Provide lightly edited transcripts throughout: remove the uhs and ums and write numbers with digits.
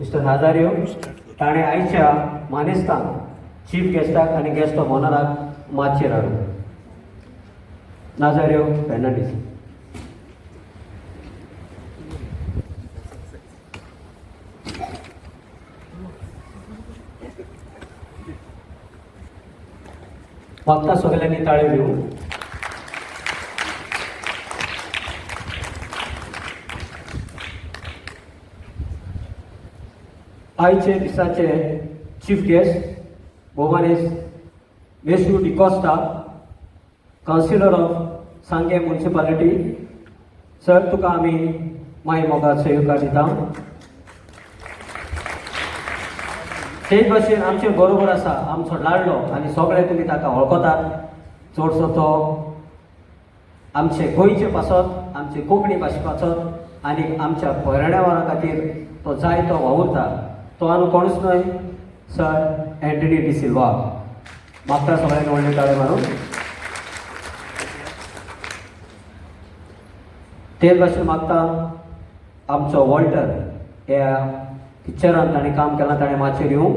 Mister नाजारियो ताणें आयच्या मानेस्तांक chief गेस्टाक आनी गेस्ट ऑफ ऑनराक माचयेर हाडूं. नाजारियो फेर्नांडीस. मागता सगल्यांनी ताळयो दिवं. आयचे दिसाचे चीफ गेस्ट भोवमानेस्त Meshu D'Costa, councillor of Sanguem municipality. Sir, तुका आमी माय मोगाचो येवकार दिता. तेच भाशेन आमचे बरोबर आसा आमचो लाडलो आनी सगळे तुमी ताका वळखतात. चडसो तो आमचे गोंयचे पासत, आमचे कोंकणी भाशे पासत आनी आमच्या पर्यावरणा खातीर तो जायतो वावुरता. तो आनी कोणूच न्हय, सर एंटनी डिसिल्वा. मागता सगळ्यांनी व्हडले ताळे मारून. तेच भाशेन मागता आमचो वॉल्टर ह्या पिक्चरान ताणें काम केलां, ताणें माचयेर येवंक.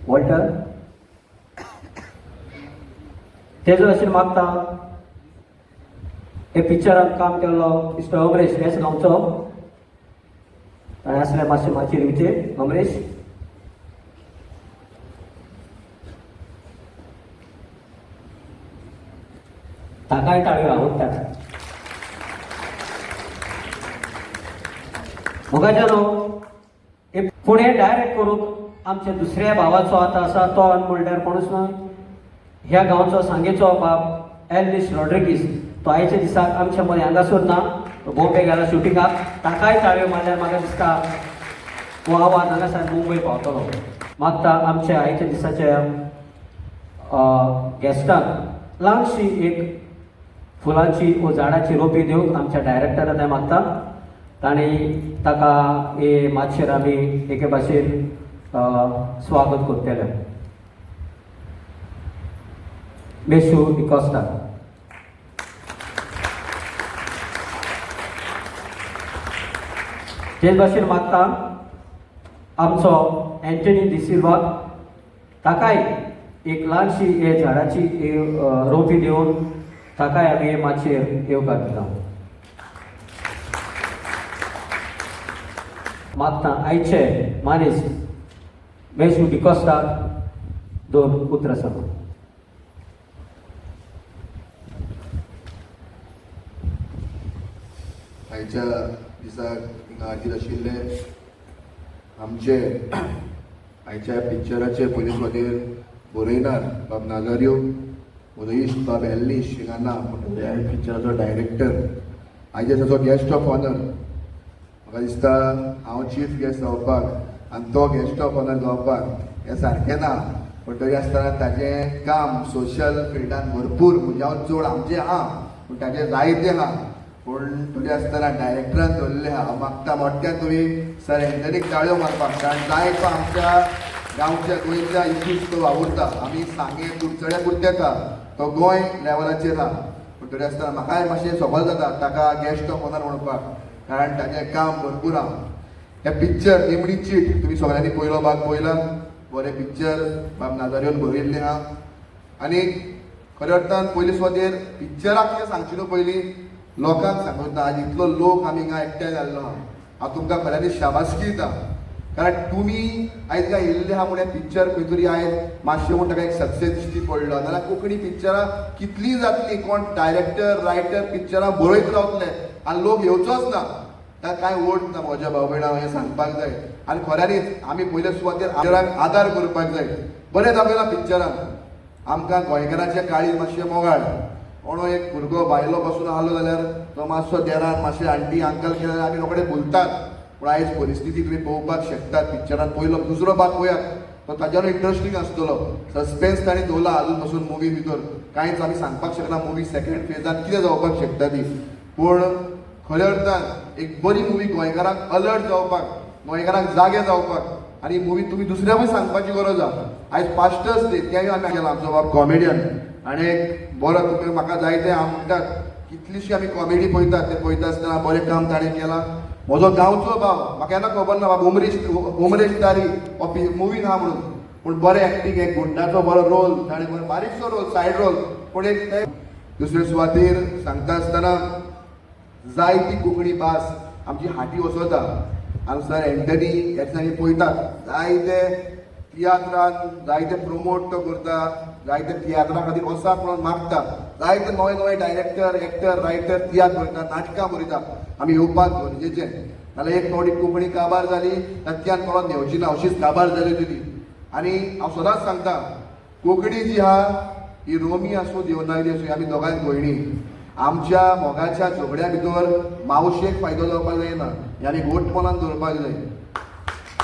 वॉल्टर. तेच भाशेन मागता हे पिक्चरान काम केल्लो मिस्टर अमरेश, हेच गांवचो, ताणें आसले मातशें माचयेर येवचें. अमरेश. ताकाय टाळयो आवडटात. मोगाच्यानो, हे फुडें डायरेक्ट करूंक आमच्या दुसऱ्या भावाचो आतां आसा, तो म्हणल्यार कोणूच न्हय, ह्या गांवचो सांगेचो बाब एल्विस रॉड्रिगीस. तो आयच्या दिसाक आमच्या मदें हांगासर ना, तो बॉम्बे गेला शुटिंगाक. ताकाय ताळयो मारल्यार म्हाका दिसता हो आवाज हांगासर मुंबय पावतलो. मागता आमच्या आयच्या दिसाच्या गेस्टाक ल्हानशी एक फुलांची वो झाडाची रोपी दिवंक आमच्या डायरेक्टरा तें मागता. तांणी ताका हे मातशेर आमी एके भाशेन स्वागत करतले. मेशू डिकॉस्टा. तेच भाशेन मागता आमचो एंटनी डिसिल्वा, ताकाय एक ल्हानशी हे झाडाची रोपी दिवन ताकाय आमी हे मातशेर येवकार दिता. मागता आयचे मानीस मेशू डिकॉस्टाक दोन उतरां सांगू. आयच्या दिसाक हिंगा हाजीर आशिल्ले आमचे आयच्या पिक्चराचे पयले सुवातेर बरयणार बाब नाजारियो, म्हजो इश्ट बाब एल्लीश हिंगा ना, पूण ह्या पिक्चराचो डायरेक्टर, आयच्या दिसाचो गेस्ट ऑफ ऑनर. म्हाका दिसता हांव चीफ गेस्ट जावपाक आनी तो गेस्ट ऑफ ऑनर जावपाक हें सारकें ना, पूण तरी आसतना ताजें काम सोशल फिल्डान भरपूर, म्हणजे हांव चड आमचें आहा पूण ताजें जायतें आहा, पूण तरी आसतना डायरेक्टरान दवरलें आहा. हांव मागता मोठ्यान तुमी सर एंटनीक ताळयो मारपाक, कारण जायतो आमच्या गांवच्या गोंयच्या इश्यूज तो वावुरता. आमी सांगें कुडचड्या पुरते येता, तो गोंय लेवलाचेर आहा, पूण तरी आसतना म्हाकाय मातशें सबल जाता ताका गेस्ट ऑफ ऑनर म्हणपाक, कारण ताजें काम भरपूर आहा. हें पिक्चर निमणी चीट तुमी सगळ्यांनी पयलो भाग पळयला, बरें पिक्चर बाब नाजारियोन बरयल्लें आहा. आनी खऱ्या अर्थान पयले सुवातेर पिक्चराक कितें सांगचें न्हू, पयलीं लोकांक सांगता. आज इतलो लोक आमी हिंगा एकठांय जाल्लो आहा, हांव तुमकां खऱ्यांनी शाबासकी दिता, कारण तुमी आयज काय येयल्ले आहा म्हूण हें पिक्चर खंय तरी आयज मातशें म्हूण ताका एक सक्सेस दिश्टी पडलो. नाजाल्यार कोंकणी पिक्चरां कितलीं जातलीं, कोण डायरेक्टर रायटर पिक्चरां बरयत रावतले आनी लोक येवचोच ना, ताका कांय वोट ना. म्हज्या भाव भयणां, हें सांगपाक जाय. आनी खऱ्यांनीच आमी पयले सुवातेर पिक्चराक आदार करपाक जाय. बरें दाखयलां पिक्चरान आमकां गोंयकाराचें काळीज मातशें मोगाळ. कोणो एक भुरगो बायलो बसून आहलो जाल्यार तो मातसो देरान मातशें आंटी अंकल केलें जाल्यार आमी रोखडे भुलतात, पूण आयज परिस्थिती तुमी पळोवपाक शकतात पिक्चरान. पयलो दुसरो भाग पळयात, तो ताज्यानूय इंट्रस्टींग आसतलो. सस्पेन्स तांणी दवरला आजून पासून मुवी भितर, कांयच आमी सांगपाक शकना मुवी सेकंड फेजान कितें जावपाक शकता ती. पूण खऱ्या अर्थान एक बरी मुवी गोंयकारांक अलर्ट जावपाक, गोंयकारांक जागे जावपाक, आनी मुवी तुमी दुसऱ्याकूय सांगपाची गरज आहा. आयज पास्टर्स डे, तेंय आमी केला. आमचो बाब कॉमेडियन आनी एक बरो, तुमी म्हाका जायते हांव म्हणटात की कितलीशी आमी कॉमेडी पळयतात ते पळयता आसतना बरें काम ताणें केलां. म्हजो गांवचो भाव, म्हाका केन्ना खबर ना बाब उमरेश उमरेश तारी हो मुवीन आहा म्हणून, पूण बरें एक्टींग, एक गुंडाचो बरो रोल ताणें, बरो बारीकसो रोल, सायड रोल, पूण एक ते दुसरे सुवातेर सांगता आसतना जायती कोंकणी भास आमची हाटी वसता. आनी सर एंटनी ह्या दिसांनी पळयतात जायते तियात्रान जायते प्रोमोट तो करता, जायते तियात्रा खातीर वसात म्हणून मागता, जायते नवे नवे डायरेक्टर, एक्टर, रायटर तियात्र बरयता, नाटकां बरयता. आमी येवपाक गरजेचें, नाल्यार एक फावटी कोंकणी काबार जाली तियात्र कोणाक नेवची ना, अशीच काबार जाली तुजी. आनी हांव सदांच सांगता, कोंकणी जी आहा ही रोमी आसूं देवनागरी आसूं, आमी दोगांय भयणी. आमच्या मोगाच्या झगड्या भितर मावशेक फायदो जावपाक जायना, हें आमी घट मनान दवरपाक जाय.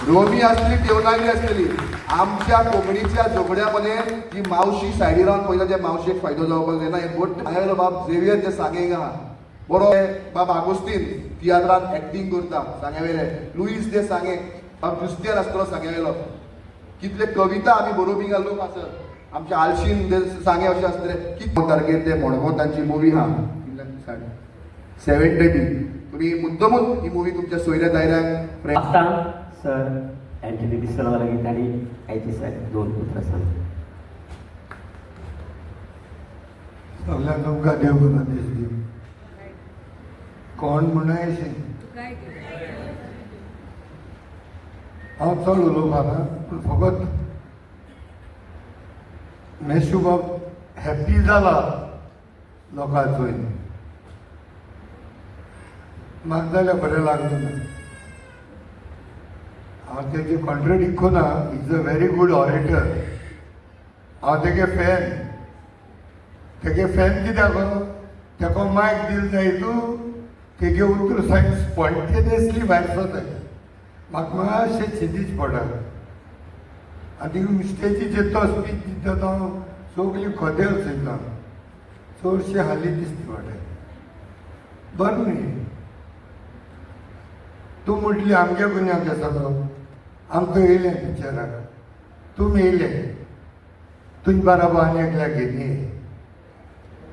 रोमी आसली देवनागरी आसतली, आमच्या कोंकणीच्या झगड्या मदें जी मावशी सायडी रावन पळयता त्या मावशेक फायदो जावपाक जायना. हें घट हांवें बाब झेवियर जे सांगे आहा बरो, बाब आगोस्तीन तियात्रान एक्टींग करता सांग्या वयले, लुईस दे सांगे, बाब जुस्तियान आसतलो सांग्या वयलो, कितले कविता आमी बरोवपी लोक आसत, आमचे आलशीन दे सांगे अशें आसतले. कितले तारखेर ते मडगांव तांची मुवी आहा 7:30, तुमी मुद्दमूच ही मुवी तुमच्या सोयऱ्या दायऱ्यांक फ्रेंड आतां सर एंटनी डिसल्वा लागीं तांणी आयचे दिसाक दोन उतरां सांग. सगळ्यांक तुमकां देव बरो दीस दिवं. कोण म्हणून अशें हांव चड उलोवपाक ना, पूण फकत मेशू बाब हॅप्पी जाला लोकांक चोयन म्हाका जाल्यार बरें लागलें ना. हांव तेजे कॉन्ट्रेडिक्ट कोना, is a very good orator. हांव तेगे फॅन, तेगे फॅन कित्याक तेका मायक दिल जाय तूं तेगे उतर सांग स्पॉन्टेनियसली भायर सरताय. म्हाका मातशें चिंतीच पडटा आनी स्टेजीचेर तो स्पीच दिता तो सगळी खोदेल चोयता, चडशे हाली दिसता पडटा. बरें न्ही तूं म्हटली आमगे गुन्यांव केसो, आमकां येयलें पिक्चराक, तुमी येयले तुज बाराबर आनी एकल्याक घेतली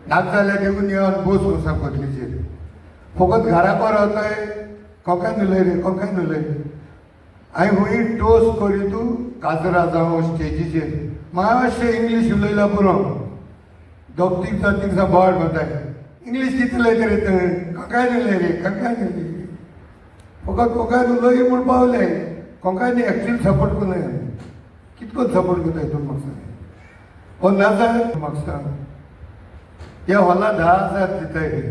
नाजाल्यार देखून येवन बस वचा कोतलीचेर फकत घरा रावताय. कोंकण उलय रे, कोंकण उलय. हांवें हुंय टोस करी तूं काजरा जावं स्टेजीचेर मातशें इंग्लीश उलयल्यार पुरो, दोग तीग जाण तीग जाण बोवाळ करताय. इंग्लीश कितें उलयता रे थंय, कोंकण उलय रे, कोंकण उलय. फकत कोंकण उलय म्हूण पावले. कोंकणी एक्चुअली सपोर्ट करनाय, कितको सपोर्ट करताय तूं म्हाका सांग. हो नाजाल्यार म्हाका सांग, त्या हॉला 10,000 दिताय रे,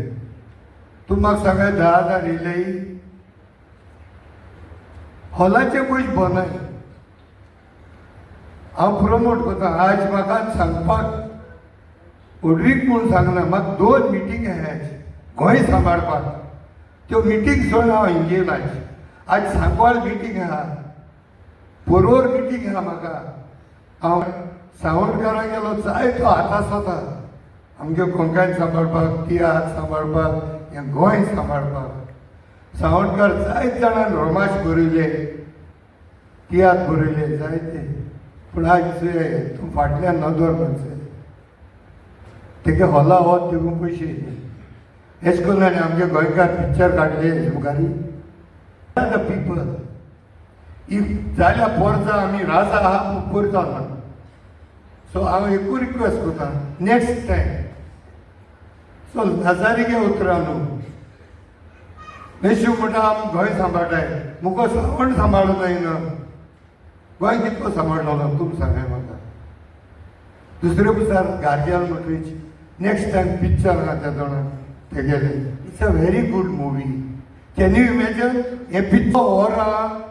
तूं म्हाका सांगाय 10,000 येयले हॉलाचे पयशे भरनाय. हांव प्रोमोट करता. आज म्हाका सांगपाक व्हडवीक म्हूण सांगना, म्हाका 2 मिटींग आहाय आयज गोंय सांबाळपाक. त्यो मिटींग सोडून हांव हिंगेल. आयज आज सांकवाळ मिटींग आहा, पोरवोर मिटींग आहा म्हाका. हांव सावंतकारां गेलो जायतो हात आसता आमगे कोंकण सांबाळपाक, तियात्र सांबाळपाक, हें गोंय सांबाळपाक. सावंतकार जायत जाणान रोमाश बरयले, तियात्र बरयले जायते, पूण आज चोय तूं फाटल्यान नदर मारचें तेगे हॉला वत देखून पयशे येयले. एश करून आनी आमगे गोंयकार पिक्चर काडले हेजे मुखार the people if जाल्यार पोरचा आमी राजा आहा पूण पोरचा ना. सो हांव एकूय रिक्वेस्ट करता, नेक्स्ट टायम चल नाजारी उतरां न्हू. मेशू म्हणटा आमी गोंय सांबाळटाय, मुको सावण सांबाळूं जायना. गोंय कितको सांबाळटलो तुमी सांगाय म्हाका. दुसरे पुसार गार्जियन म्हणटरीच नेक्स्ट टायम पिक्चर आहा त्या जाणां तेगेले. It's a very good movie, can you imagine. हें पिक्चर वरां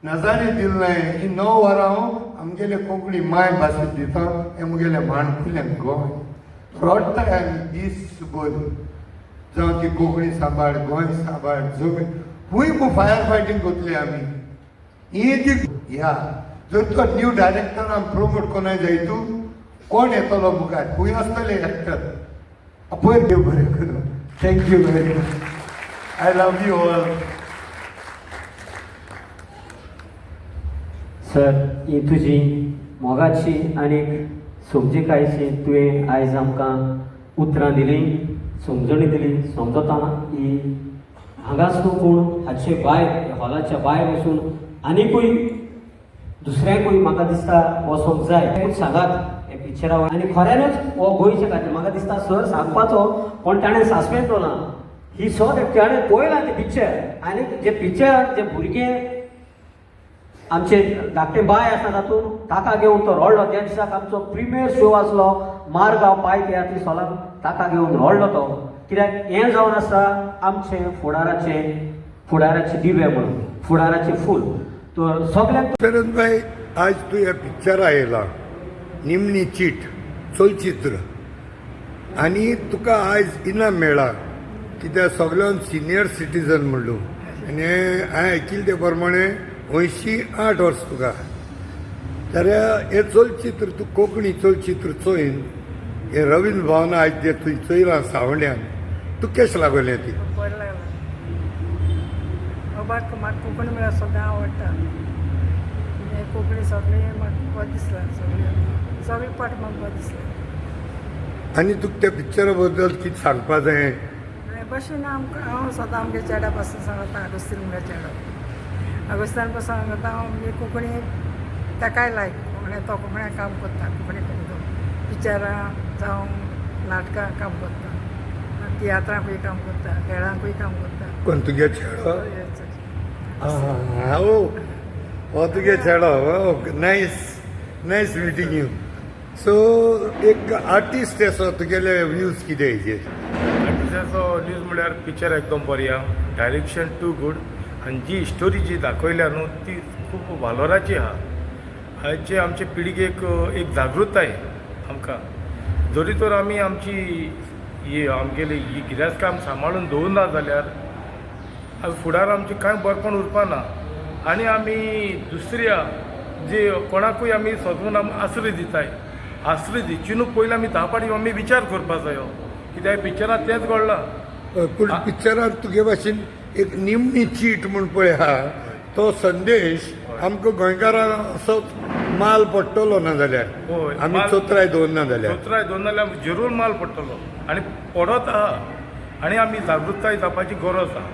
नजारे दिल्लें ही 9 वरां हांव आमगेले कोंकणी माय भाशेंत दिता. हें मुगेलें माणकुलें गोंय रडटाय आमी दीस भर, जावं ती कोंकणी सांबाळ, गोंय सांबाळ, जमीन खूंय फायर फायटींग करतली आमी ही ती. ह्या जर तो न्यू डायरेक्टर आमी प्रोमोट कोणाय जाय तूं कोण येतलो मुखार खूंय आसतले एक्टर पयर. देव बरें करूं. Thank you very much, I love you all. Sir, ही तुजी मोगाची आनी समजिकायची तुवें आयज आमकां उतरां दिलीं. समजणी दिली. समजता की हांगाच न्हू पूण हाचे भायर, हॉलाच्या भायर वचून आनिकूय दुसऱ्यांकूय म्हाका दिसता वचोंक जाय. खूब सांगात हे पिक्चरा. आनी खऱ्यानूच हो गोंयच्या खातीर म्हाका दिसता सर सांगपाचो, पण ताणें सासपेंत ना ही सद. ताणें पळयलां तें पिक्चर आनी जे पिक्चर जे भुरगे आमचे धाकटे बाय आसा तातूंत, ताका घेवन तो रडलो. त्या दिसाक आमचो प्रिमियर शो आसलो मारगांव पाय तियात्री सोलान, ताका घेवन रडलो तो, कित्याक हें जावन आसा आमचें फुडाराचे दिवे म्हणून, फुडाराचें फूल. तर सगल्यांक फेरोज भाई, आज तूं ह्या पिक्चरा येयला, निमणी चीट चलचित्र, आनी तुका आयज इनाम मेळ्ळा कित्याक सगळ्यान सिनियर सिटीजन म्हणलो आनी हांवें आयकिल्लें ते प्रमाणे 88 वर्स तुका. तर हें चलचित्र तूं कोंकणी चलचित्र चोयन हें रवींद्र भवना आयज जें तुवें चोयलां सावंड्यान, तुका केशें लागलें ती? बरें लागलें बाबा. म्हाका कोंकणी म्हळ्यार सदां आवडटा. हें कोंकणी सगळें म्हाका बरें दिसलां, सगळें सगळें पाट म्हाका बरें दिसलें. आनी तुका त्या पिक्चरा बद्दल कितें सांगपा जाय? हे भशेन आमकां हांव सदां आमगे चेड्या पासून सांगता, आगोस्तीन मुगे चेडो, आगोस्तान पासून सांगता हांव आमगे कोंकणी ताकाय लायक. कोंकणी तो कोंकण्या काम करता, कोंकणी पिक्चरां जावं नाटकां काम करता, तियात्रांकूय काम करता, खेळांकूय काम करता. कोण तुगे चेडो? आं, ओ हो तुगे चेडो. Nice, nice meeting you. So एक आर्टिस्ट असो तुगेले व्यूज कितें हेजेर? आर्टिस्टाचो न्यूज म्हळ्यार पिक्चर एकदम बरी आहा, डायरेक्शन टू गूड, आनी जी स्टोरी जी दाखयल्या न्हू ती खूब वालोराची आहा. आयचे आमचे पिळगेक एक जागृताय आमकां, जरी तर आमी आमची ही आमगेली ही गिरेस्तकाय सांबाळून दवरना जाल्यार फुडार आमचें कांय बरपण उरपाना आनी आमी दुसऱ्या जे कोणाकूय आमी सजून आमी आश्रय दिताय. आश्रय दिवची न्हू पयलीं आमी 10 फावटी आमी विचार करपा जायो, कित्याक पिक्चरांत तेंच घडलां. पूण पिक्चरान तुगे भाशेन एक निमणी चीट म्हूण पळय आहा, तो संदेश आमकां गोंयकारांक असोच माल पडटलो ना जाल्यार, आमी चोत्राय दवरना जाल्यार. चोत्राय दवरना जाल्यार जरूर माल पडटलो आनी पडत आहा आनी आमी जागृताय जावपाची गरज आहा.